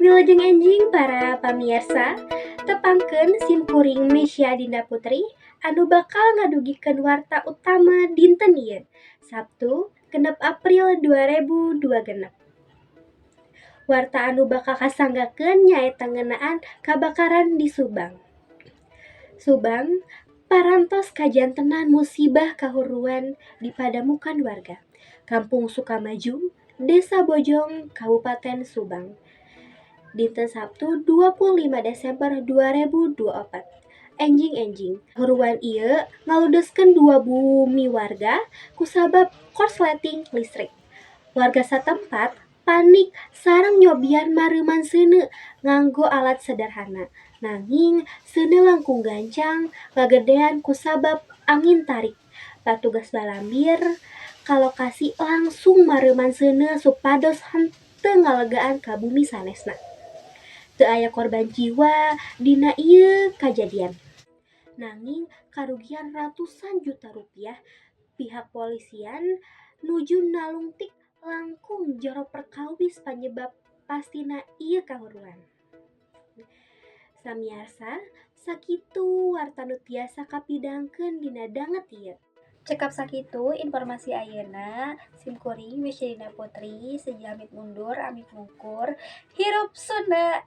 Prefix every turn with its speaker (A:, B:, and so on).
A: Wilujeng enjing para pamiarsa, tepangkeun sim kuring Mesya Dinda Putri anu bakal ngadugikeun warta utama dinten ieu, Sabtu 6 April 2026. Warta anu bakal kasanggakeun nyaeta ngeunaan kabakaran di Subang. Subang parantos kajantenan musibah kahuruan di padamukan warga Kampung Sukamaju, Desa Bojong, Kabupaten Subang. Dinten Sabtu 25 Desember 2024. Enjing-enjing, kahuruan ieu ngaludeskeun dua bumi warga kusabab korsleting listrik. Warga satempat panik sareng nyobian mareuman seuneu nganggo alat sederhana. Nanging seuneu langkung gancang ngagedean kusabab angin tarik. Patugas balambir ka lokasi langsung mareuman seuneu supados henteu ngalegaan ka bumi sanesna. Teu aya korban jiwa dina ieu kajadian. Nanging karugian ratusan juta rupiah, pihak polisian nuju nalungtik langkung jero perkawis panyebab pastina ieu kahuruan. Samiarsa, sakitu warta nu tiasa kapidangkeun dina danget ieu. Cekap sakitu informasi ayeuna, sim kuring Mesya Dina Putri seja amit mundur amit mungkur, hirup Sunda.